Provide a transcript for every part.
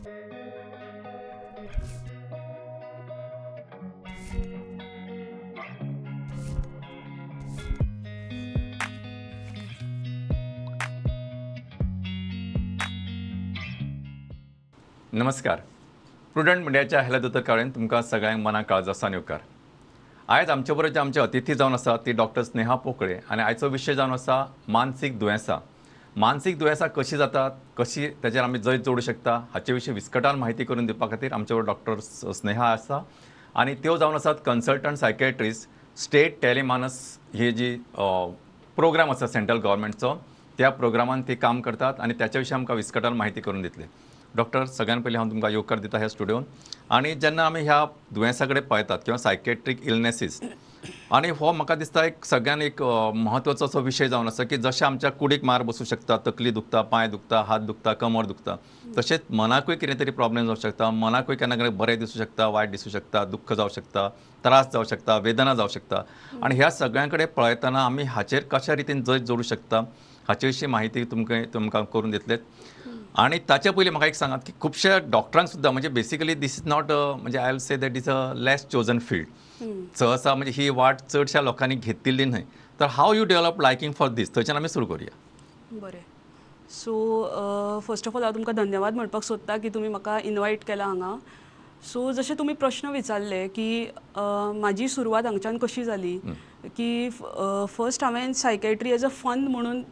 नमस्कार, प्रुडंट मिडियाच्या हॅलो दोतोर काळेन तुमकां सगळ्यांक मना काळजासान येवकार। आयज आमचे बरोबर जे आमचे अतिथी जावन आसा ती डॉक्टर स्नेहा पोकळे आनी आयचो विशय जावन आसा मानसीक दुयेंसां। मानसीक दुयेंसां कशीं जातात, कशी ताचेर आमी जैत जोडूं शकता हाचे विशीं विस्कटान म्हायती करून दिवपा खातीर आमचे बरोबर डॉक्टर स्नेहा आसा आनी त्यो जावन आसात कन्सल्टंट सायकेट्रिस्ट, स्टेट टेलीमानस ही जी प्रोग्राम आसा सेंट्रल गव्हर्मेंटचो, त्या प्रोग्रामान ती काम करतात आनी त्याच्या विशीं आमकां विस्कटान म्हायती करून दितले। डॉक्टर, सगळ्यान पयलीं हांव तुमकां येवकार दिता ह्या स्टुडियोन। आनी जेन्ना आमी ह्या दुयेंसा कडेन पळयतात किंवा सायकेट्रीक इलनेसीस, आनी हो म्हाका दिसता एक सगळ्यान एक म्हत्वाचो असो विशय जावन आसा की जशें आमच्या कुडीक मार बसूं शकता, तकली दुखता, पांय दुखता, हात दुखता, कमर दुखता, तशेंच मनाकूय कितें तरी प्रॉब्लेम जावं शकता। मनाकूय केन्ना केन्ना बरें दिसूं शकता, वायट दिसूं शकता, दुख्ख जावं शकता, त्रास जावं शकता, वेदना जावं शकता। आनी ह्या सगळ्यां कडेन पळयतना आमी हाचेर कशा रितीन जैत जोडूं शकता हाचे विशीं म्हायती तुमकां करून दितले। आनी ताचे पयलीं म्हाका एक सांगात की खुबश्या डॉक्टरांक सुद्दां म्हणजे बेसिकली this is not म्हणजे I will say that is a less chosen field, सहसा म्हणजे ही वाट चडश्या लोकांनी घेतिल्ली न्हय। तर how you develop liking for this, थंयच्यान आमी सुरू करुया। बरें, सो फर्स्ट ऑफ ऑल हांव तुमकां धन्यवाद म्हणपाक सोदता की तुमी म्हाका इनवायट केला हांगा। सो जशें तुमी प्रश्न विचारले की म्हाजी सुरवात हांगच्यान कशी जाली, की फर्स्ट हांवें सायकेट्री एज अ फन म्हणून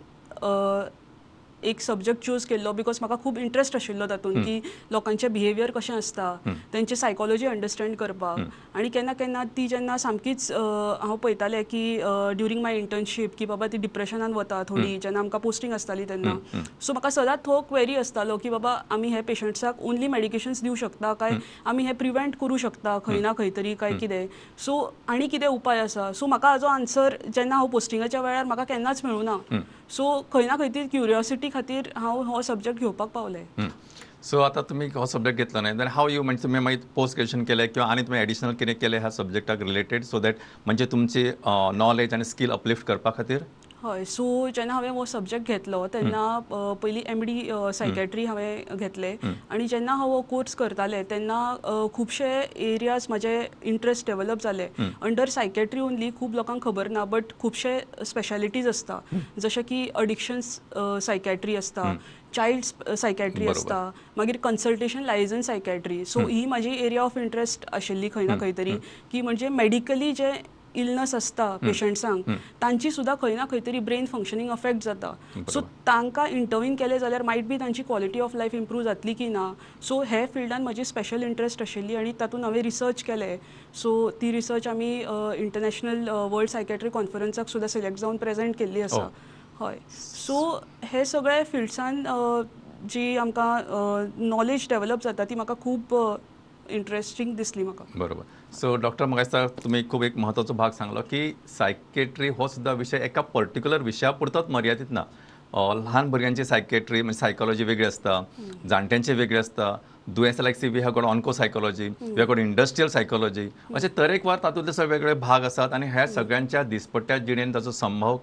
एक सब्जेक्ट चूज केल्लो, because म्हाका खूब इंट्रस्ट आशिल्लो तातूंत की लोकांचें बिहेवियर कशें आसता, तेंचे सायकोलॉजी अंडरस्टँड करपाक। आनी केन्ना केन्ना ती जेन्ना सामकीच हांव पळयतालें की ड्युरींग my internship की बाबा ती डिप्रेशनान वता थोडी, जेन्ना आमकां पोस्टींग आसताली तेन्ना। सो म्हाका सदांच हो क्वेरी आसतालो की बाबा आमी हे पेशंट्साक ओनली मेडिकेशन्स दिवं शकता काय आमी हें प्रिवेंट करूं शकता खंय ना खंय तरी काय कितें, सो आनी कितें उपाय आसा। सो म्हाका हाजो आन्सर जेन्ना हांव पोस्टिंगाच्या वेळार म्हाका केन्नाच मेळूं ना। सो खंय ना खंय ती क्युरियोसिटी खातीर हांव हो सब्जेक्ट घेवपाक पावलें। सो आतां तुमी हो सब्जेक्ट घेतलो न्हय, देन how you म्हणजे तुमी मागीर पोस्ट ग्रेज्युएशन केलें किंवा आनी तुमी एडिशनल कितें केलें ह्या सब्जेक्टाक रिलेटेड, सो that म्हणजे तुमची नॉलेज आनी स्कील अपलिफ्ट करपा खातीर? हय, सो जेन्ना हांवें हो सब्जेक्ट घेतलो तेन्ना पयलीं एमडी सायकेट्री हांवें घेतलें आनी जेन्ना हांव हो कोर्स करतालें तेन्ना खुबशे एरियाज म्हाजे इंट्रस्ट डेवलप जाले। अंडर सायकेट्री ओनली खूब लोकांक खबर ना, बट खुबशे स्पेशालिटीज आसता, जशें की अडिक्शन्स सायकेट्री आसता, चायल्ड सायकेट्री आसता, मागीर कन्सल्टेशन लायजन सायकेट्री। सो ही म्हाजी एरिया ऑफ इंट्रस्ट आशिल्ली खंय ना खंय तरी, की म्हणजे मेडिकली जे इलनस आसता पेशंट्सांक तांची सुद्दां खंय ना खंय तरी ब्रेन फंक्शनींग अफेक्ट जाता। सो तांकां इंटरवीन केलें जाल्यार मायट बी तांची क्वॉलिटी ऑफ लायफ इम्प्रूव जातली की ना। सो हे फिल्डान म्हजी स्पेशल इंट्रस्ट आशिल्ली आनी तातूंत हांवें रिसर्च केलें। सो ती रिसर्च आमी इंटरनॅशनल वर्ल्ड सायकेट्री कॉन्फरन्साक सुद्दां सिलेक्ट जावन प्रेजेंट केल्ली आसा। हय, सो हे सगळे फिल्ड्सान जी आमकां नॉलेज डेवलप जाता ती म्हाका खूब इंट्रस्टींग दिसली म्हाका। बरोबर। सो डॉक्टर, म्हाका दिसता तुमी खूब एक म्हत्वाचो भाग सांगलो की सायकेट्री हो सुद्दां विशय एका पर्टिक्युलर विशया पुरतोच मर्यादीत ना। ल्हान भुरग्यांची सायकेट्री म्हणजे सायकोलॉजी वेगळी आसता, जाणट्यांची वेगळी आसता, दुयेंसां like see we have got onco psychology, we have got industrial psychology, अशे तरेकवार तातूंतले सगळे वेगळे भाग आसात आनी ह्या सगळ्यांच्या दिसपट्ट्या जिणेन ताचो संभव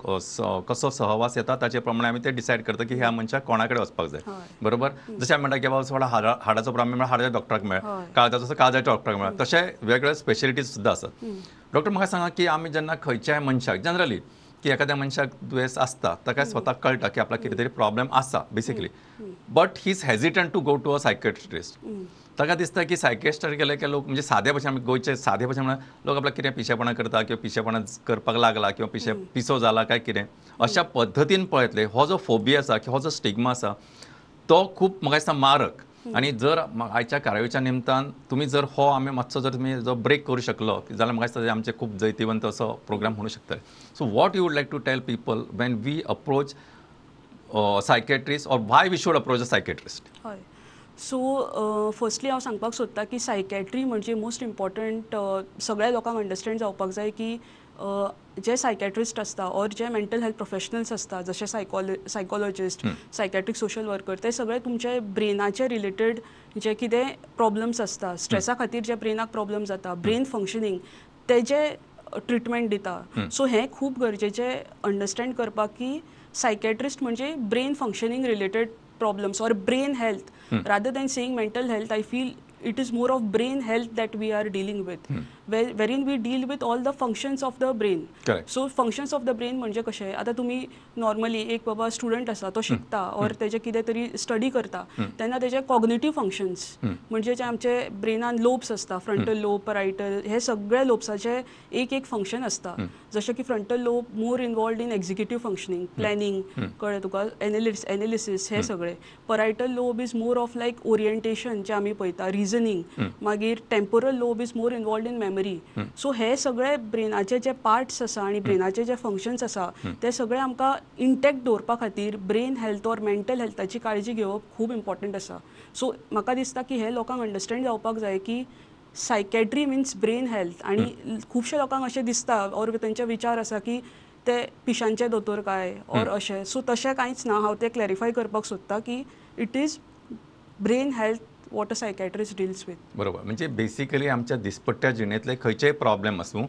कसो सहवास येता ताचे प्रमाणे आमी ते डिसायड करता की ह्या मनशाक कोणा कडेन वचपाक जाय। बरोबर, जशें आमी म्हणटा की बाबा थोडो हाडाचो प्रॉब्लेम म्हळ्यार हाडाच्या डॉक्टराक मेळ, काळजाचो काळजाच्या डॉक्टराक मेळ, तशे वेगळे स्पेशलिटीज सुद्दां आसात। डॉक्टर, म्हाका सांगा की आमी जेन्ना खंयच्याय मनशाक जनरली की एखाद्या मनशाक दुयेंस आसता ताका स्वताक कळटा की आपल्याक कितें तरी प्रॉब्लेम आसा basically, but he is hesitant to go to a psychiatrist. ताका दिसता की सायकेट्रिस्टार गेले की लोक म्हणजे सादे भाशेन आमी गोंयचे सादे भाशेन म्हणल्यार लोक आपल्याक कितें पिशेपणां करता किंवा पिशेपणां करपाक लागला किंवा पिसो जाला काय कितें अशा पद्दतीन पळयतले। हो जो फोबिया आसा किंवा हो जो स्टिग्मा आसा तो खूब म्हाका दिसता मारक। आनी जर आयच्या कार्यावळीच्या निमतान तुमी जर हो आमी मातसो जर तुमी जो ब्रेक करूं शकलो जाल्यार म्हाका दिसता आमचे खूब जैतिवंत असो प्रोग्राम म्हणूं शकतले। So what you would like to tell people when we approach psychiatrist or why we should approach a psychiatrist? हय, सो फर्स्टली हांव सांगपाक सोदता की सायकेट्री म्हणजे मोस्ट इम्पॉर्टंट सगळ्या लोकांक अंडरस्टँड जावपाक जाय की जे सायकेट्रिस्ट आसता or J mental health professionals आसता, जशे सायकोलॉजिस्ट, सायकेट्रीक सोशल वर्कर, ते सगळे तुमचे ब्रेनाचे रिलेटेड जे कितें प्रॉब्लम्स आसता, स्ट्रेसा खातीर जे ब्रेनाक प्रॉब्लम जाता, ब्रेन फंक्शनींग, तेजे ट्रिटमेंट दिता। सो हें खूब गरजेचें अंडरस्टँड करपाक की सायकेट्रिस्ट म्हणजे brain functioning related problems or brain health. Rather than saying mental health, I feel it is more of brain health that we are dealing with, wherein we deal with all the functions of the brain. Correct. So functions of the brain म्हणजे कशें, आतां तुमी normally एक बाबा student आसा, तो शिकता or तेजे कितें तरी स्टडी करता तेन्ना तेजे कॉग्निटीव फंक्शन्स म्हणजे जे आमचे ब्रेनान लोब्स आसता, फ्रंटल लोब, परायटल, हे सगळे लोब्साचे एक एक फंक्शन आसता. जशें की frontal lobe more involved in executive functioning, planning, कळ्ळें तुका, एनालिसीस, हे सगळे. Parietal lobe is more of like orientation जे आमी पळयता, रिजनींग. मागीर temporal lobe is more involved in memory. So हे सगळे ब्रेनाचे जे पार्ट्स आसा आनी ब्रेनाचे जे फंक्शन्स आसा ते सगळे आमकां इंटॅक्ट दवरपा खातीर ब्रेन हेल्थ ऑर मेंटल हेल्थाची काळजी घेवप खूब इम्पॉर्टंट आसा. सो म्हाका दिसता की हे लोकांक अंडरस्टँड जावपाक जाय की सायकॅट्री मिन्स ब्रेन हेल्थ. आनी खुबशे लोकांक अशें दिसता ऑर तेंचे विचार आसा की ते पिशांचे दोतोर काय ऑर अशें. सो तशें कांयच ना. हांव तें क्लॅरिफाय करपाक सोदता की it is brain health what a psychiatrist deals with. बरोबर. म्हणजे बेसिकली आमच्या दिसपट्ट्या जिणेंतले खंयचेय प्रॉब्लेम आसूं,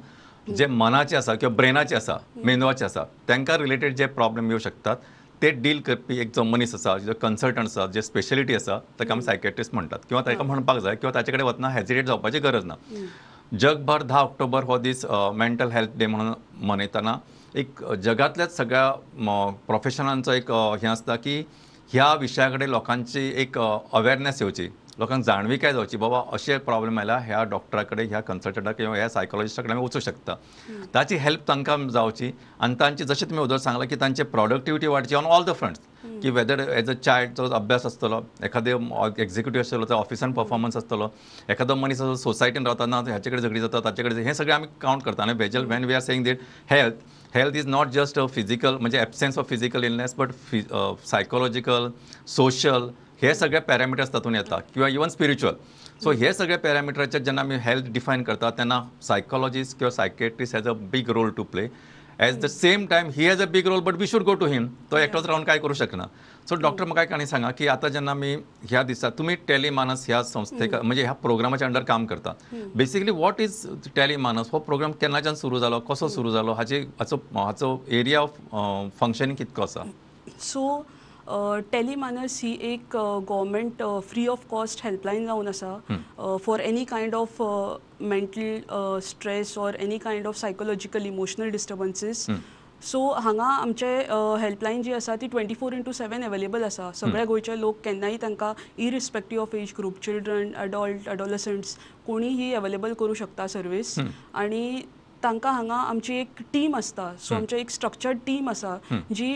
जे मनाचे आसा किंवा ब्रेनाचे आसा, मेंदवाचे आसा, तांकां रिलेटेड जे प्रॉब्लेम येवं शकतात ते डील करपी एक जो मनीस आसा, जो कन्सल्टंट आसा, जे स्पेशलिटी आसा, ताका आमी सायकेट्रिस्ट म्हणटात किंवा ताका म्हणपाक जाय किंवा ताचे कडेन वतना हेजिटेट जावपाची गरज ना. जगभर 10 ऑक्टोबर हो दीस मेंटल हेल्थ डे म्हणून मनयतना एक जगांतल्याच सगळ्या प्रोफेशनांचो एक हें आसता की ह्या विशया कडेन लोकांची एक अवेरनेस येवची, लोकांक जाणविकाय जावची, बाबा अशे प्रॉब्लेम आयला ह्या डॉक्टरा कडेन, ह्या कन्सल्टंटा किंवा ह्या सायकोलॉजिस्टा कडेन आमी वचूंक शकता. ताची हेल्प तांकां जावची आनी तांची, जशें तुमी वदळ सांगलां की तांची प्रॉडक्टिविटी वाडची ऑन ऑल the fronts, की वेदर एज अ चायल्ड जो अभ्यास आसतलो, एखादे एक्झिक्युटीव आसतलो तो ऑफिसान परफॉर्मन्स आसतलो, एखादो मनीस सोसायटीन रावता ना हाचे कडेन झगडी जाता ताचे कडेन, हें सगळें आमी कावंट करता. आनी vessel when we are saying that health, health is not just a physical, म्हणजे absence of physical illness, but psychological, social, हे सगळे पॅरामिटर्स तातूंत येता किंवा इवन स्पिरिच्युअल. सो हे सगळे पॅरामिटराचेर जेन्ना आमी हेल्थ डिफायन करता तेन्ना सायकोलॉजिस्ट किंवा psychiatrist has a big role to play. At the same time he has a big role, but we should go to him. तो एकटोच रावन काय करूं शकना. सो डॉक्टर म्हाका एक आनी सांगा की आतां जेन्ना आमी ह्या दिसा तुमी टेलीमानस ह्या संस्थेक म्हणजे ह्या प्रोग्रामाच्या अंडर काम करता, basically what is Telemanas? हो प्रोग्राम केन्नाच्यान सुरू जालो, कसो सुरू जालो, हाचे हाचो हाचो एरिया ऑफ फंक्शनींग कितको आसा? सो टेलीमानस ही एक government free of cost helpline जावन आसा for any kind of mental stress or any kind of psychological, emotional disturbances. So हांगा आमचे हेल्पलायन जी आसा ती 24x7 available आसा. सगळे गोंयचे लोक केन्नाय तांकां, irrespective of age group, children, adult, adolescents, कोणीय ही अवेलेबल करूं शकता सर्वीस. आनी तांकां हांगा आमची एक टीम आसता. सो आमची एक स्ट्रक्चर्ड टीम आसा जी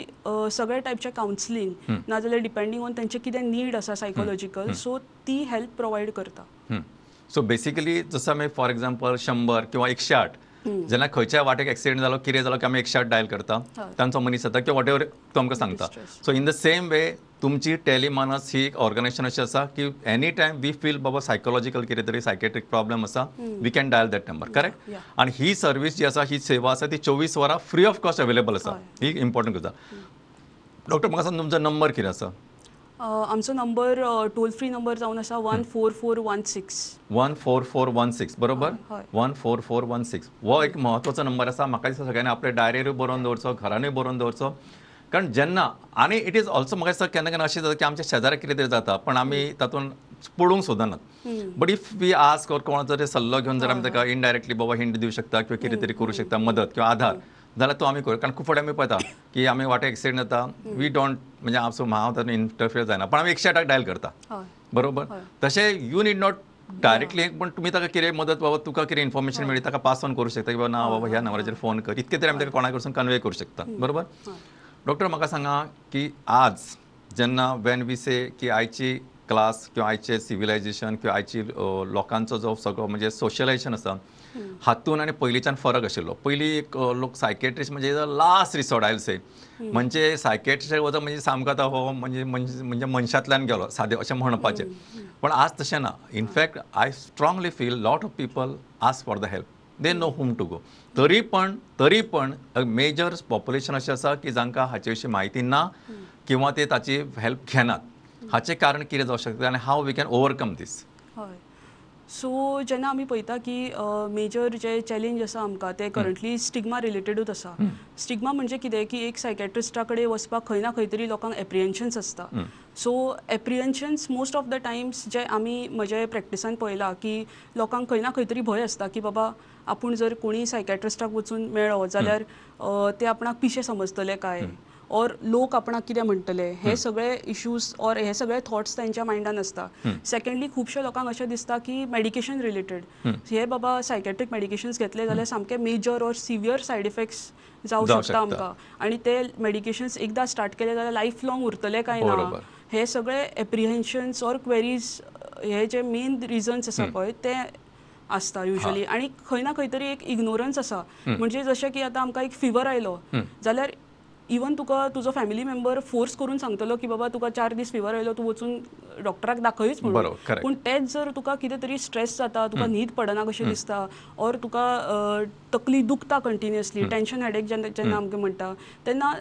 सगळे टायपचे कावन्सिलींग नाजाल्यार डिपेंडींग ऑन तेंचे कितें नीड आसा सायकोलॉजिकल, सो ती हेल्प प्रोवायड करता. सो बेसिकली जसं आमी फॉर एग्जाम्पल 100 किंवा 108, जेन्ना खंयच्याय वाटेक एक्सिडेंट जालो, कितें जालो की आमी 108 डायल करता, तांचो मनीस येता किंवा what ever तो आमकां सांगता. So in the same way तुमची टेलीमानस ही एक ऑर्गनायझेशन अशी आसा की एनी टायम we feel बाबा सायकोलॉजिकल कितें तरी सायकेट्रीक प्रॉब्लेम आसा, we can dial that number, correct? आनी ही सर्वीस जी आसा, ही सेवा आसा, ती 24 वरां फ्री ऑफ कॉस्ट अवेलेबल आसा. ही इम्पॉर्टंट गजाल. डॉक्टर म्हाका सांग, तुमचो नंबर कितें आसा? आमचो नंबर, टोल फ्री नंबर जावन आसा 14416. 14416, बरोबर? हय. 14416 हो एक म्हत्वाचो नंबर आसा. म्हाका दिसता सगळ्यांनी आपल्या डायरीरूय बरोवन दवरचो, घरानूय बरोवन दवरचो, कारण जेन्ना आनी it is also म्हाका दिसता केन्ना केन्ना अशें जाता की आमच्या शेजाऱ्याक कितें तरी जाता पण आमी तातूंत पडूंक सोदनात, but if we ask or कोणाचो तरी सल्लो घेवन जर आमी ताका इनडायरेक्टली बाबा हिंट दिवं शकता किंवा कितें तरी करूं शकता मदत किंवा आधार जाल्यार तो आमी करूं. कारण खूब फावटी आमी पळयता की आमी वाटेक एक्सिडेंट जाता, we don't, म्हणजे हांव तातूंत इंटरफियर जायना, पण आमी 108 डायल करता, बरोबर? तशें you need not directly, पण तुमी ताका कितें मदत, बाबा तुका कितें इन्फॉर्मेशन मेळ्ळी ताका पास ऑन करूं शकता की बाबा ना बाबा ह्या नंबराचेर फोन कर, इतकें तरी आमी ताका कोणा कडसून कन्वे करूं शकता, बरोबर? डॉक्टर म्हाका सांगा की आज जेन्ना when we से की आयची क्लास किंवा आयचें सिविलायझेशन किंवा आयची लोकांचो जो सगळो म्हणजे सोशलायझेशन आसा हातून आनी पयलींच्यान फरक आशिल्लो. पयलीं एक लोक सायकेट्रिस्ट म्हणजे लास्ट रिसॉर्ट आयल से, म्हणजे सायकेट्रिस्ट वचप म्हणजे सामको आतां हो म्हणजे म्हणजे मनशांतल्यान गेलो सादें अशें म्हणपाचें, पण आज तशें ना. In fact I strongly feel lot of people ask for the help, they know whom to go. तरी पण मेजर पॉप्युलेशन अशें आसा की जांकां हाचे विशीं म्हायती ना किंवा ते ताची हेल्प घेनात. हाचें कारण कितें जावं शकता आनी how we can overcome this? हय, सो जेन्ना आमी पळयता की मेजर जे चॅलेंज आसा आमकां ते करंटली स्टिग्मा रिलेटेडूच आसा. स्टिग्मा म्हणजे कितें की एक सायकेट्रिस्टा कडेन वचपाक खंय ना खंय तरी लोकांक एप्रिहेन्शन्स आसता. So apprehensions most of the times जे आमी म्हजे प्रॅक्टिसान पळयलां की लोकांक खंय ना खंय तरी भंय आसता की बाबा आपूण जर कोणीय सायकॅट्रिस्टाक वचून मेळ्ळो जाल्यार ते आपणाक पिशे समजतले काय, ऑर लोक आपणाक कितें म्हणटले, हे सगळे इश्यूज ऑर हे सगळे थॉट्स तेंच्या मायंडान आसता. सेकंडली खुबश्या लोकांक अशें दिसता की मेडिकेशन रिलेटेड हे बाबा सायकॅट्रीक मेडिकेशन्स घेतले जाल्यार सामके major or severe side effects जावं शकता आमकां, आनी ते मेडिकेशन्स एकदां स्टार्ट केले जाल्यार लायफ लॉंग उरतले काय ना, हे सगळे एप्रिहेन्शन्स ऑर क्वेरीज हे जे मेन रिजन्स आसा पळय ते आसता युजली. आनी खंय ना खंय तरी एक इग्नोरन्स आसा, म्हणजे जशें की आतां आमकां एक फिवर आयलो जाल्यार इवन तुका तुजो फॅमिली मेंबर फोर्स करून सांगतलो की बाबा तुका 4 दीस फिवर आयलो तूं वचून डॉक्टराक दाखयच म्हणून, पूण तेच जर तुका कितें तरी स्ट्रेस जाता, तुका न्हीद पडना कशें दिसता, ऑर तुका तकली दुखता कंटिन्युअसली, टेंशन हेडेक जेन्ना आमकां म्हणटा तेन्ना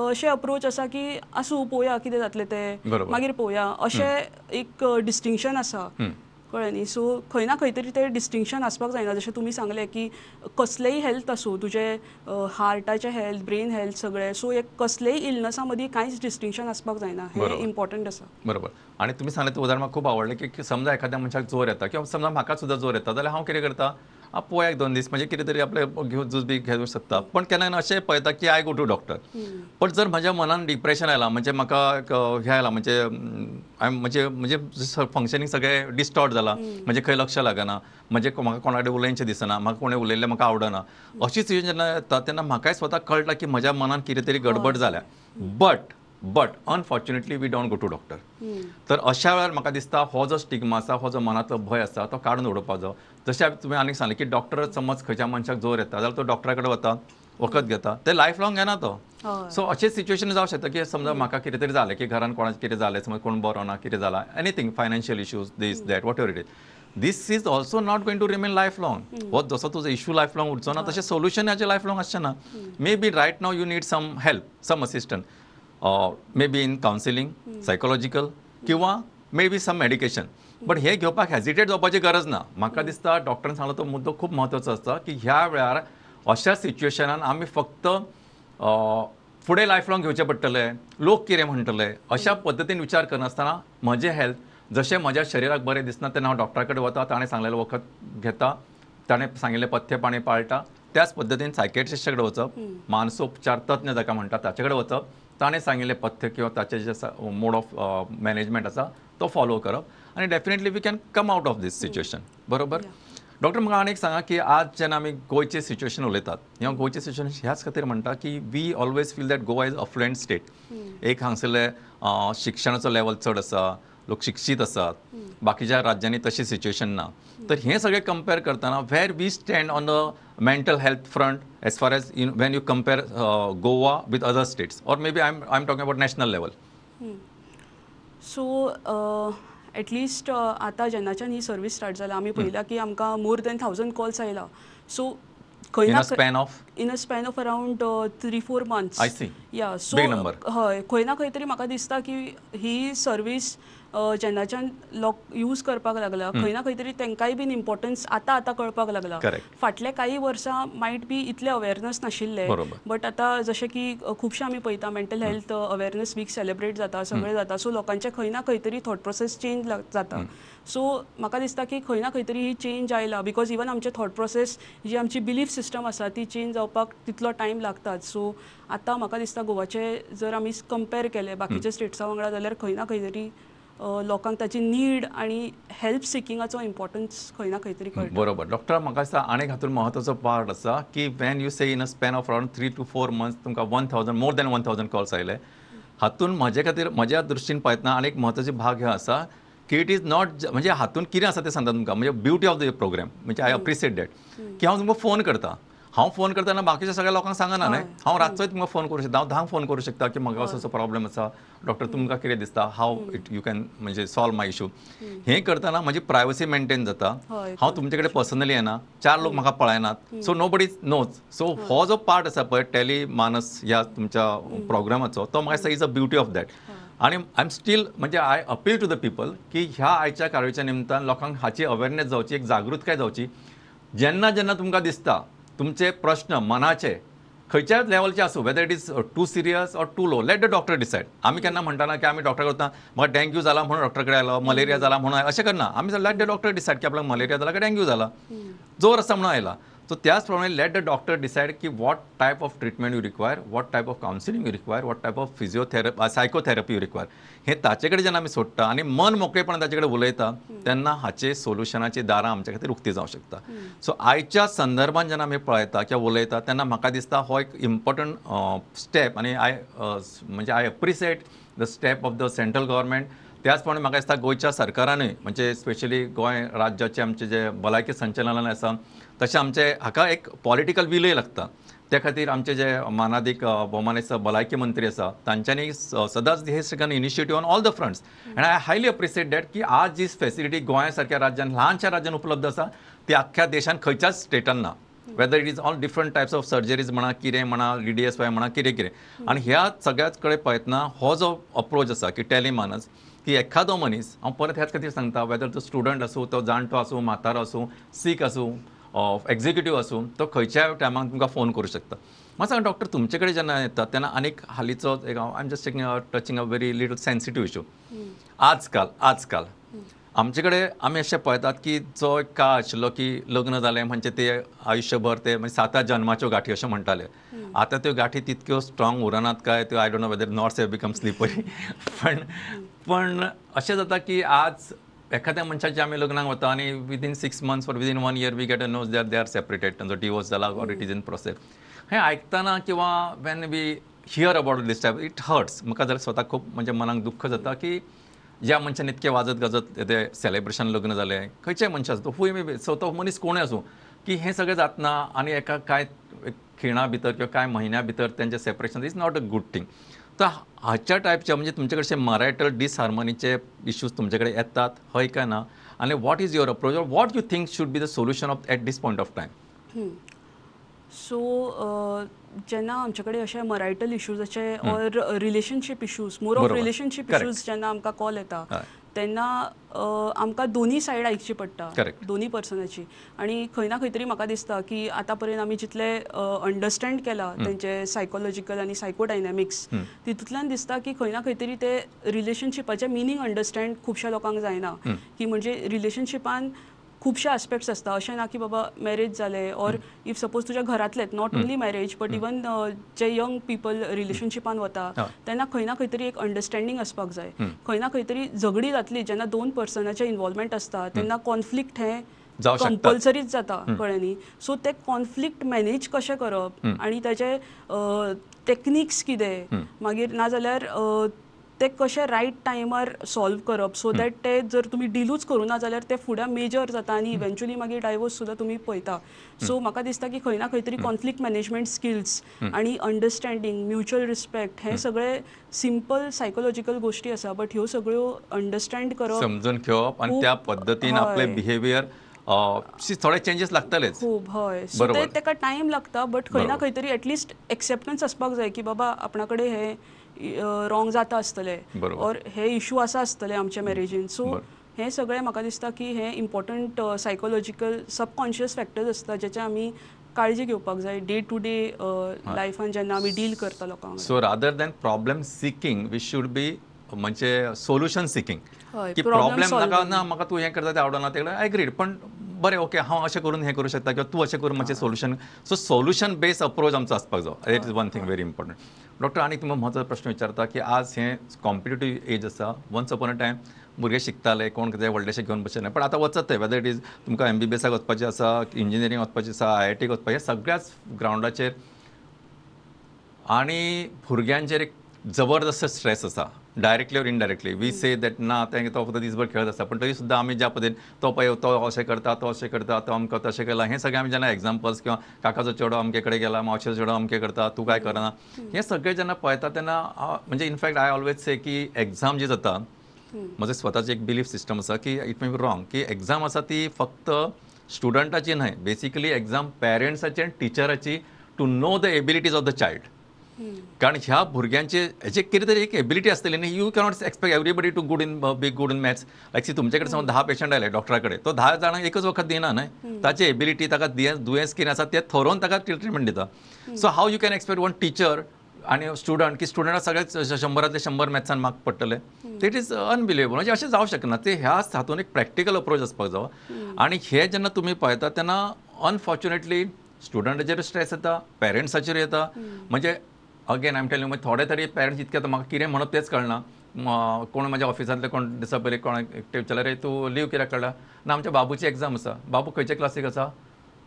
अशें अप्रोच आसा की आसूं पळोवया कितें जातलें तें मागीर पळोवया, अशें एक डिस्टिंक्शन आसा, कळ्ळें न्ही. सो खंय ना खंय तरी तें डिस्टिंक्शन आसपाक जायना, जशें तुमी सांगलें की कसलेंय हेल्थ आसूं, तुजें हार्टाचें हेल्थ, ब्रेन हेल्थ सगळें, सो एक कसलेय इलनसा मदीं कांयच डिस्टिंक्शन आसपाक जायना, हें इम्पॉर्टंट आसा. बरोबर. आनी तुमी सांगलें तें उदाहरण म्हाका खूब आवडलें की समजा एखाद्या मनशाक जोर येता किंवा समजा म्हाका सुद्दां जोर येता जाल्यार हांव कितें करता, पळोवया 1-2 दीस म्हणजे कितें तरी आपलें घेवन जूस बी घेवंक शकता, पण केन्ना केन्ना अशें पळयता की I go to doctor. पण जर म्हज्या मनान डिप्रेशन आयलां, म्हणजे म्हाका एक हें आयलां, म्हणजे म्हणजे म्हणजे फंक्शनींग सगळें डिस्टॉर्ट जालां, म्हणजे खंय लक्ष लागना, म्हणजे म्हाका कोणा कडेन उलोवचें दिसना, म्हाका कोणें उलयल्लें म्हाका आवडना, अशी सिच्युएशन जेन्ना येता तेन्ना म्हाकाय स्वता कळटा की म्हज्या मनान कितें तरी गडबड जाल्या, but unfortunately we don't go to doctor. तर अशा वेळार म्हाका दिसता हो जो स्टिग्मा आसा, हो जो मनांतलो भंय आसा तो काडून उडोवपाक जाय. जशें तुवें आनीक सांगलें की डॉक्टर समज खंयच्या मनशाक जोर येता जाल्यार तो डॉक्टरा कडेन वता, वखद घेता, ते लायफ लॉंग घेना तो. सो अशें सिच्युएशन जावं शकता की समजा म्हाका कितें तरी जालें, की घरान कोणाचें कितें जालें, समज कोण बरो ना, कितें जालां, anything financial issues, this that whatever it is, this is also not going to remain life long. हो जसो तुजो इशू लायफ लॉंग उरचो ना तशें सोल्युशन हाचें लायफ लॉंग आसचें ना. Maybe right now you need some help, some assistant, maybe in counselling, psychological किंवा maybe some medication, but हे घेवपाक हेजिटेट जावपाची गरज ना. म्हाका दिसता डॉक्टरान सांगलो तो मुद्दो खूब म्हत्वाचो आसता की ह्या वेळार अशा सिच्युएशनान आमी फक्त फुडें लायफ लॉंग घेवचें पडटलें, लोक कितें म्हणटले अशा पद्दतीन विचार करनासतना म्हजें हेल्थ जशें म्हज्या शरिराक बरें दिसना तेन्ना हांव डॉक्टरा कडेन वता, ताणें सांगलेलें वखद घेता, ताणें सांगिल्लें पथ्य पाणी पाळटा, त्याच पद्दतीन सायकेट्रिस्टा कडेन वचप, मानसोपचार तज्ञ जाका म्हणटा ताचे कडेन वचप, ताणें सांगिल्लें पथ्य किंवा ताचें जे मोड ऑफ मॅनेजमेंट आसा तो फॉलो करप, आनी definitely we can come out of this situation. बरोबर. डॉक्टर म्हाका आनी एक सांगा की आज जेन्ना आमी गोंयचें सिच्युएशन उलयतात, ह्या गोंयचें सिच्युएशन ह्याच खातीर म्हणटा की we always feel that Goa is affluent state. एक हांगसरले शिक्षणाचो लेवल चड आसा, लोक शिक्षीत आसात, बाकीच्या राज्यांनी तशी सिच्युएशन ना. तर हें सगळें कंपेर करतना where we stand on the mental health front as far as in when you compare Goa with other states, or maybe I am talking about national level. So at least आतां जेन्नाच्यान ही service start जाल्या आमी पळयला की आमकां more than 1000 calls आयला. So खंय in a span of in a span of around 3-4 months. I see. Yeah, so big number. हय, खंय ना खंय तरी म्हाका दिसता की ही सर्वीस जेन्नाच्यान लोक यूज करपाक लागला खंय ना खंय तरी तांकांय बीन इम्पॉर्टन्स आतां आतां कळपाक लागला. फाटले काही वर्सां मायट बी इतले अवेरनस नाशिल्ले, बट आतां जशें की खुबशे आमी पळयता mental health awareness week celebrate जाता, सगळें जाता, सो लोकांचे खंय ना खंय तरी थॉट प्रोसेस चेंज जाता. सो म्हाका दिसता की खंय ना खंय तरी ही चेंज आयला, because even आमचे थॉट प्रोसेस जी आमची बिलीफ सिस्टम आसा ती चेंज जावपाक तितलो टायम लागतात. सो आतां म्हाका दिसता गोवाचे जर आमी कंपेर केले बाकीच्या स्टेट्सा वांगडा जाल्यार खंय ना खंय तरी लोकांक ताची नीड आनी हेल्प सिकिंगाचो इम्पॉर्टन्स खंय ना खंय तरी कळटा. बरोबर. डॉक्टर म्हाका दिसता आनी हातूंत म्हत्वाचो पार्ट आसा की when you say in a span of around 3 to 4 months तुमकां 1000 मोर दॅन 1000 कॉल्स आयले, हातूंत म्हजे खातीर म्हज्या दृश्टीन पळयतना आनी एक म्हत्वाचो भाग हो आसा की it is not, म्हणजे हातूंत कितें आसा तें सांगता तुमकां, म्हणजे ब्युटी ऑफ the programme, म्हणजे I appreciate that की हांव तुमकां फोन करता, हांव फोन करतना बाकीच्या सगळ्या लोकांक सांगना न्हय, हांव रातचोय तुमकां फोन करूं शकता, हांव 10 फोन करूं शकता की म्हाका असो असो प्रॉब्लेम आसा डॉक्टर तुमकां कितें दिसता, how it you can म्हणजे सॉल्व my issue. हें करतना म्हजी प्रायवसी मेंटेन जाता, हांव तुमचे कडेन पर्सनली येना, 4 लोक म्हाका पळयनात, सो नोबडी नोज. सो हो जो पार्ट आसा पळय टॅली मानस ह्या तुमच्या प्रोग्रामाचो, तो म्हाका दिसता is a beauty of that. आनी I am still म्हणजे I appeal to the people की ह्या आयच्या कार्याच्या निमतान लोकांक हाची अवेरनेस जावची, एक जागृतकाय जावची. जेन्ना जेन्ना तुमकां दिसता तुमचे प्रश्न मनाचे खंयच्याच लेवलचे आसूं, whether it is too serious or too low, let the doctor decide. आमी केन्ना म्हणटाना की आमी डॉक्टर करता म्हाका डेंग्यू जाला म्हणून डॉक्टर कडेन आयलो, मलेरिया जाला म्हणून, अशें करना आमी. Let the doctor decide की आपल्याक मलेरिया जाला काय डेंग्यू जाला, जोर आसा म्हणून आयला. सो त्याच प्रमाणे let the doctor decide की what type of treatment you require, what type of counselling you require, what type of physiotherapy, psychotherapy you require. हे ताचे कडेन जेन्ना आमी सोडटा आनी मन मोकळेपणान ताचे कडेन उलयता तेन्ना हाचे सोल्युशनाची दारां आमच्या खातीर उक्ती जावंक शकता. सो आयच्या संदर्भान जेन्ना आमी पळयता किंवा उलयता तेन्ना म्हाका दिसता हो एक इम्पॉर्टंट स्टेप आनी I म्हणजे I appreciate the step of the central government. त्याच प्रमाणे म्हाका दिसता गोंयच्या सरकारानूय, म्हणजे स्पेशली गोंय राज्याचे आमचे जे भलायकी संचालनालय आसा, तशें आमचे हाका एक पॉलिटिकल विलय लागता. त्या खातीर आमचे जे मानादीक भोवमानेस्त भलायकी मंत्री आसा तांच्यांनी सदांच हे taken initiative on all the fronts, and I highly appreciate that की आज जी फेसिलिटी गोंया सारक्या राज्यान, ल्हानशा राज्यान उपलब्ध आसा ती आख्ख्या देशान खंयच्याच स्टेटान ना. Whether it is all different types of surgeries म्हणा, कितें म्हणा, DDSY म्हणा, कितें कितें. आनी ह्या सगळ्याच कडेन पळयतना हो जो अप्रोच आसा की टेलिमानस, की एखादो मनीस, हांव परत ह्याच खातीर सांगता, वेदर तो स्टुडंट आसूं, तो जाणटो आसूं, म्हातारो आसूं, सीक आसूं, एग्जिक्युटीव आसूं, तो खंयच्याय टायमाक तुमकां फोन करूं शकता. म्हाका सांगा डॉक्टर, तुमचे कडेन जेन्ना येता तेन्ना आनीक हालींचो एक, I am just touching a very little sensitive issue. आजकाल आमचे कडेन आमी अशें पळयतात की जो एक काळ आशिल्लो की लग्न जालें म्हणजे ते आयुश्यभर ते म्हणजे 7-8 जन्माच्यो गांठी अशें म्हणटाले. आतां त्यो गांठी तितक्यो स्ट्रॉंग उरनात काय त्यो, I don't know whether knots have become slippery. पण अशें जाता की आज एखाद्या मनशाच्या आमी लग्नाक वता आनी within 6 months or within 1 year we get a news that they are separated, तांचो डिवोर्स जाला or it is in process. हें आयकतना किंवा when we hear about this type, it hurts. म्हाका जाल्यार स्वताक खूब म्हणजे मनाक दुख्ख जाता की ज्या मनशान इतकें वाजत गाजत ते सेलेब्रेशन लग्न जालें, खंयच्याय मनशा आसूं, तो फूय मे बी, सो तो मनीस कोणूय आसूं, की हें सगळें जातना आनी एका कांय खिणा भितर किंवा कांय म्हयन्या भितर तेंचें separation is not a good thing. तर हाच्या टायपचे म्हणजे तुमचे कडचे मरायटल डिसहार्मनीचे इश्यूज तुमचे कडेन येतात हय काय ना, आनी what is your approach or what you think should be the solution of at this point of time? So जेन्ना आमचे कडेन अशे marital इश्यूजाचे or relationship issues, more of relationship issues जेन्ना आमकां कॉल येता तेन्ना आमकां दोनी सायड आयकची पडटा, दोनी पर्सनाची. आनी खंय ना खंय तरी म्हाका दिसता की आतां पर्यंत आमी जितले अंडरस्टँड केला तेंचे सायकोलॉजिकल आनी सायकोडायनॅमिक्स, तितूंतल्यान दिसता की खंय ना खंय तरी ते रिलेशनशिपाचें मिनींग अंडरस्टँड खुबश्या लोकांक जायना. की म्हणजे रिलेशनशिपान खुबशे आस्पेक्ट्स आसता, अशें ना की बाबा मॅरेज जालें ऑर if suppose तुज्या घरांतलेच, not only marriage but even J young people रिलेशनशिपान वता तेन्ना खंय ना खंय तरी एक अंडरस्टँडींग आसपाक जाय. खंय ना खंय तरी झगडी जातली जेन्ना दोन पर्सनाचें इनवॉल्वमेंट आसता तेन्ना कॉन्फ्लिक्ट हें कंपल्सरीच जाता, कळ्ळें न्ही. सो ते कॉन्फ्लिक्ट मॅनेज कशें करप आनी ताचे टॅक्निक्स कितें, मागीर नाजाल्यार ते कशें रायट टायमार सॉल्व करप सो that ते जर तुमी डिलूच करूं ना जाल्यार ते फुडें मेजर जाता आनी इवेंच्युअली मागीर डायवोर्स सुद्दां तुमी पळयता. सो म्हाका दिसता की खंय ना खंय तरी कॉन्फ्लिक्ट मॅनेजमेंट स्किल्स आनी अंडरस्टँडींग, म्युच्युअल रिस्पेक्ट हे सगळे सिंपल सायकोलॉजिकल गोश्टी आसा, बट ह्यो सगळ्यो अंडरस्टँड करप, समजून घेवप आनी त्या पद्दतीन आपले बिहेवियर थोडे चेंजीस लागतलेच खूब. हय, सो ते ताका टायम लागता, बट खंय ना खंय तरी एटलिस्ट एक्सेप्टन्स आसपाक जाय की बाबा आपणा कडेन हे रॉंग जाता आसतलें ऑर हे इशू आसा आसतले आमच्या मॅरेजीन. सो हें सगळें म्हाका दिसता की हें इम्पॉर्टंट सायकोलॉजिकल सबकॉन्शियस फॅक्टर्स आसता जेचे आमी काळजी घेवपाक जाय डे टू डे लायफान जेन्ना आमी डील करता लोकांक. So rather than problem seeking we should be म्हणजे सोल्युशन सिकींग, की प्रॉब्लेम नाका ना म्हाका तूं हें करता तें आवडना तें एग्रीड, पण बरें ओके हांव अशें करून हें करूं शकता किंवा तूं अशें करून मातशें solution. So solution based approach आमचो आसपाक जाय. It is one thing very important. Doctor, आनी तुमकां म्हत्वाचो प्रश्न विचारता की आज हें कॉम्पिटेटीव एज आसा. वन्स अपॉन अ टायम भुरगे शिकताले, कोण कितें व्हडलेशें घेवन बसले, पण आतां वचत ते, वेदर it is तुमकां MBBS वचपाचें आसा, इंजिनियरींग वचपाचें आसा, IIT वचपाचें, सगळ्याच ग्रावंडाचेर आनी भुरग्यांचेर एक जबरदस्त स्ट्रेस आसा, directly or indirectly. We say that ना तें तो फक्त दिसभर खेळत आसता, पण तरी सुद्दां आमी ज्या पद्दतीन तो पळय तो अशें करता, तो अशें करता, तो अमको तशें केला, हें सगळें आमी जेन्ना एग्जाम्पल्स किंवा काकाचो चेडो अमके कडेन गेला, मावशेचो चेडो अमके करता, तूं काय करना, हें सगळें जेन्ना पळयता तेन्ना म्हणजे in fact I always से की एग्जाम जी जाता, म्हजें स्वताची एक बिलीफ सिस्टम आसा की it may be wrong, की एग्जाम आसा ती फक्त स्टुडंटाची न्हय, बेसिकली एग्जाम पेरंट्साची आनी टिचराची, to know the abilities of the child. कारण ह्या भुरग्यांचे हेचे कितें तरी एक एबिलिटी आसतली न्ही. You cannot expect everybody to good in be good in maths. Like see, तुमचे कडेन समज 10 पेशंट आयले डॉक्टरा कडेन, तो 10 जाणांक एकच वखद दिना न्हय. ताची एबिलिटी, ताका दुयेंस कितें आसा तें थरोवन ताका ट्रिटमेंट दिता. So how you can expect one teacher आनी स्टुडंट की स्टुडंटाक सगळेच 100 100 मॅथ्सान मार्क पडटले? It is unbelievable. म्हणजे अशें जावं शकना. ते ह्या हातून एक प्रॅक्टिकल अप्रोच आसपाक जावो. आनी हे जेन्ना तुमी पळयता तेन्ना अनफॉर्च्युनेटली स्टुडंटाचेर स्ट्रेस येता, पेरंट्साचेर येता. म्हणजे अगेन I am telling, थोडे तरी पेरंट्स इतके आतां म्हाका कितें म्हणप तेंच कळना. कोण म्हाज्या ऑफिसांतले कोण दिसा पयलीं कोण एकटे विचारलें, रे तूं लीव कित्याक काडला? ना, आमच्या बाबूची एग्जाम आसा. बाबू खंयच्या क्लासीक आसा?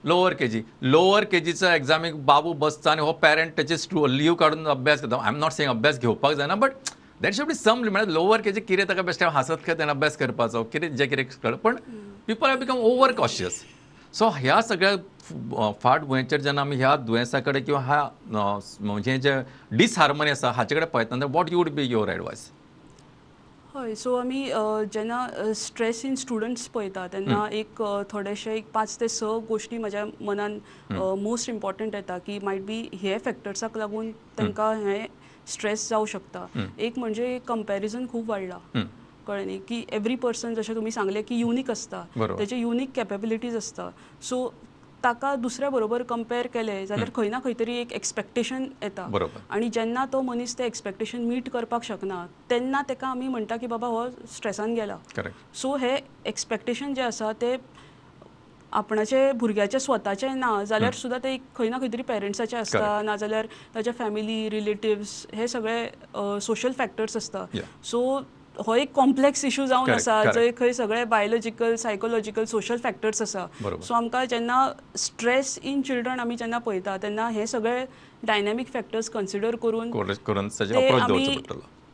Lower KG. Lower केजीचा एग्जामीक बाबू बसता आनी हो पेरंट तेचे लीव काडून अभ्यास करता. I am not saying अभ्यास घेवपाक जायना, but that should be some limit. Lower KG कितें ताका बेश्टें हांसत खेळत अभ्यास करपाचो कितें जें कितें कळ. पण people have become over cautious. So ह्या सगळ्या फाटभुंयेचेर जेन्ना आमी ह्या दुयेंसा कडेन किंवा ह्या म्हणजे जे डिसहार्मनी आसा हाचे कडेन पळयतना, what you would be your advice? हय, सो आमी जेन्ना स्ट्रेस इन स्टुडंट्स पळयता तेन्ना एक थोडेशे एक 5 ते 6 गोश्टी म्हज्या मनान मोस्ट इम्पॉर्टंट येता की मायट बी हे फॅक्टर्साक लागून तांकां हें स्ट्रेस जावं शकता. एक म्हणजे कंपॅरिजन खूब वाडला, कळ्ळें न्ही, की एवरी पर्सन जशें तुमी सांगलें की युनीक आसता, तेजे युनीक कॅपेबिलिटीज आसता. सो ताका दुसऱ्या बरोबर कंपेर केलें जाल्यार खंय ना खंय तरी एक एक्सपेक्टेशन येता, आनी जेन्ना तो मनीस तें एक्सपेक्टेशन मीट करपाक शकना तेन्ना ताका आमी म्हणटा की बाबा हो स्ट्रेसान गेला. सो हे एक्सपेक्टेशन जें आसा तें आपणाचे भुरग्याचे स्वताचें ना जाल्यार सुद्दां तें खंय ना खंय तरी पेरंट्साचें आसता, ना जाल्यार ताच्या फॅमिली रिलेटिव्स, हे सगळे सोशल फॅक्टर्स आसता. सो हो एक कॉम्प्लेक्स इशू जावन आसा जंय खंय सगळे बायोलॉजिकल, सायकोलॉजिकल, सोशल फॅक्टर्स आसा. सो आमकां जेन्ना स्ट्रेस इन चिल्ड्रन आमी जेन्ना पळयता तेन्ना हे सगळे डायनॅमीक फॅक्टर्स कन्सिडर करून ते आमी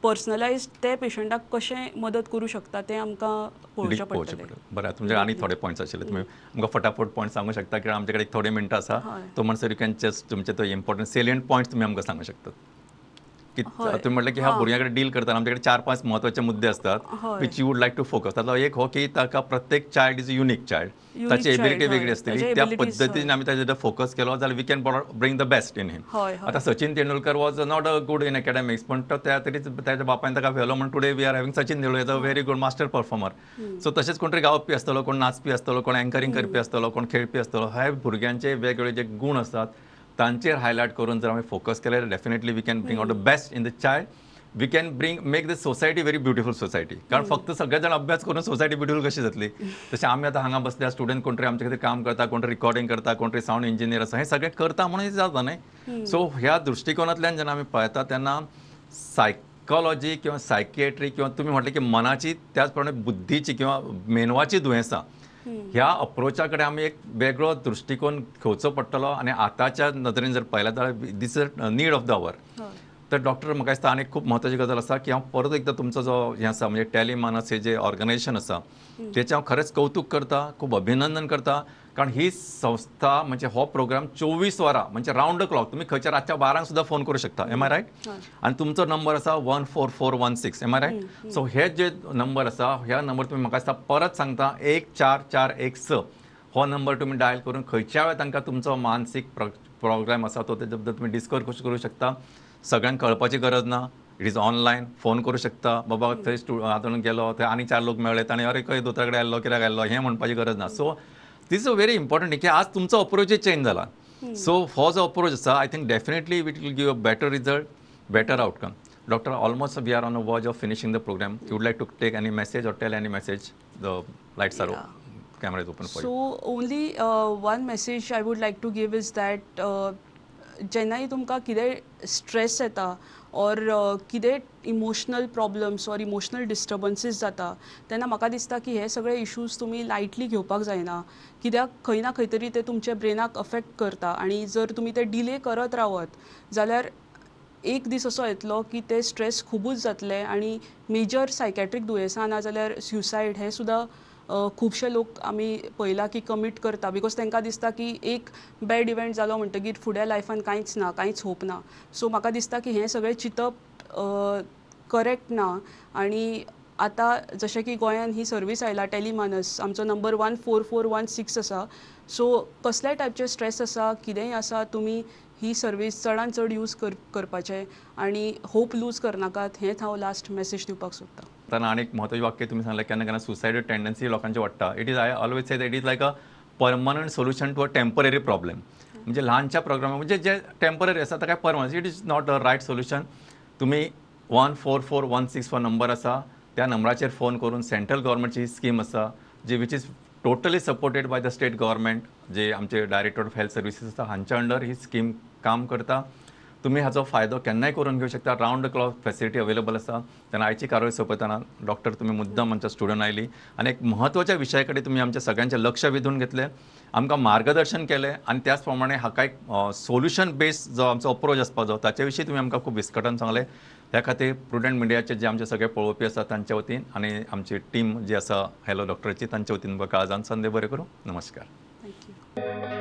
पर्सनलायज ते पेशंटाक कशें मदत करूं शकता तें आमकां पळोवचें पडटलें. बरें, तुमचे आनी थोडे पॉयंट्स आशिल्ले, तुमी आमकां फटाफट पॉयंट सांगूं शकता कित्याक आमचे कडेन थोडे मिनटां आसा. तो म्हणसर you can just तुमचे तो इम्पॉर्टंट सेलियंट पॉयंट्स तुमी आमकां सांगूं शकतात. की तुमी म्हटलें की ह्या भुरग्यां कडेन डील करतना आमचे कडेन 4-5 म्हत्वाचे मुद्दे असतात which you would like to focus. तातूंतलो एक हो की ताका प्रत्येक चायल्ड is unique child, ताची एबिलिटी वेगळी आसतली, त्या पद्दतीन आमी ताचेर फोकस केलो जाल्यार we can bring the best in him. आतां Sachin Tendulkar was not a good in academics, पण तो त्या तरी ताच्या बापायन ताका व्हेलो म्हण today we are having Sachin Tendulkar a very good master performer. So तशेंच कोण तरी गावपी आसतलो, कोण नाचपी आसतलो, कोण एंकरींग करपी आसतलो, कोण खेळपी आसतलो. हे भुरग्यांचे वेगवेगळे जे गुण आसतात तांचेर हायलायट करून जर आमी फोकस केले definitely we can bring out the best in the child. We can bring make the society very beautiful society. कारण फक्त सगळे जाण अभ्यास करून सोसायटी ब्युटिफूल कशी जातली? तशें आमी आतां हांगा बसल्या स्टुडंट कोण तरी आमचे खातीर काम करता, कोण तरी रिकॉर्डिंग करता, कोण तरी सावंड इंजिनियर आसा, हें सगळें करता म्हणून जाता न्हय. सो ह्या दृश्टिकोनांतल्यान जेन्ना आमी पळयता तेन्ना सायकोलॉजी किंवा सायकिएट्री किंवा तुमी म्हटलें की मनाची त्याच प्रमाणे बुद्धीची किंवा मेंदवाची दुयेंसां ह्या अप्रोचा कडेन आमी एक वेगळो दृश्टिकोन घेवचो पडटलो. आनी आतांच्या नदरेन जर पळयलें जाल्यार this is need of the hour. तर डॉक्टर म्हाका दिसता आनी खूब म्हत्वाची गजाल आसा की हांव परत एकदां तुमचो जो हें आसा म्हणजे टॅली मानस हे जे ऑर्गनायझेशन आसा तेचें हांव खरेंच कौतूक करता, खूब अभिनंदन करता. कारण ही संस्था म्हणजे हो प्रोग्राम 24 वरां म्हणजे रावंड the clock, तुमी खंयच्या रातच्या 12 सुद्दां फोन करूं शकता. Am I right? आनी तुमचो नंबर आसा 14416. Am I right? सो हे जे नंबर आसा ह्या नंबर तुमी म्हाका दिसता परत सांगता 14416 हो नंबर तुमी डायल करून खंयच्या वेळार तांकां तुमचो मानसीक प्रोग्राम आसा तो तेजे बद्दल तुमी डिस्कस करूं शकता. सगळ्यांक कळपाची गरज ना, it is online. Phone करूं शकता, बाबा थंय हातून गेलो थंय आनी 4 लोक मेळ्ळे ताणें अरे खंय दोतोरा कडेन आयल्लो कित्याक आयल्लो हें म्हणपाची गरज ना. So this is a very important की आज तुमचो अप्रोचूय चेंज जाला. सो हो जो अप्रोच आसा I think definitely it will give a better result, better outcome. Doctor, almost we are on a verge of finishing the program. You would like to take any message or tell any message? The lights are camera is open for you. So only one message I would like to give is that जेन्नाय तुमकां कितें stress येता or कितें emotional problems or emotional disturbances जाता तेन्ना म्हाका दिसता की हे सगळे इशूज तुमी लायटली घेवपाक जायना, कित्याक खंय ना खंय तरी ते तुमच्या ब्रेनाक अफेक्ट करता आनी जर तुमी ते डिले करत रावत जाल्यार एक दीस असो येतलो की ते स्ट्रेस खुबूच जातले आनी मेजर सायकॅट्रीक दुयेंसां ना जाल्यार सुसायड हे सुद्दां खुबशे लोक आमी पळयला की कमीट करता, because तांकां दिसता की एक बॅड इव्हेंट जालो म्हणटगीर फुडें लायफान कांयच ना, कांयच होप ना. सो म्हाका दिसता की हें सगळें चिंतप करेक्ट ना. आनी आतां जशें की गोंयान ही सर्वीस आयला टेलीमानस, आमचो नंबर 14416 आसा. सो कसल्याय टायपचे स्ट्रेस आसा, कितेंय आसा, तुमी ही सर्वीस चडान चड यूज करपाचें आनी होप लूज करनाकात, हेंच हांव लास्ट मॅसेज दिवपाक सोदतां. तेन्ना आनी एक म्हत्वाचें वाक्य तुमी सांगलें, केन्ना केन्ना सुसायड टेंडन्सी लोकांची वाडटा. It is, I always say it is like a permanent solution to a temporary problem. म्हणजे ल्हानशा प्रोग्रामा म्हणजे जे टेंपररी आसा ताका permanent, it is not a right solution. तुमी 144164 नंबर आसा, त्या नंबराचेर फोन करून सेंट्रल गव्हर्मेंटची ही स्कीम आसा जी which is totally supported by the state government, जे आमचे डायरेक्टर ऑफ हेल्थ सर्विसीस आसा हांच्या अंडर ही स्कीम काम करता. तुमी हाचो फायदो केन्नाय करून घेवं शकता. Round the clock facility available आसा. तेन्ना आयची कारवाय सोंपयतना डॉक्टर तुमी मुद्दम आमच्या स्टुडियोन आयली आनी एक म्हत्वाच्या विशया कडेन तुमी आमच्या सगळ्यांचें लक्ष वेधून घेतलें, आमकां मार्गदर्शन केलें आनी त्याच प्रमाणे हाका एक सोल्युशन बेस्ड जो आमचो अप्रोच आसपाक जाय ताचे विशीं तुमी आमकां खूब विस्कटान सांगलें. त्या खातीर प्रुडंट मिडियाचे जे आमचे सगळे पळोवपी आसा तांच्या वतीन आनी आमची टीम जी आसा हॅलो डॉक्टराची तांच्या वतीन तुमकां काळजान संदे बरें करूं. नमस्कार. Thank you.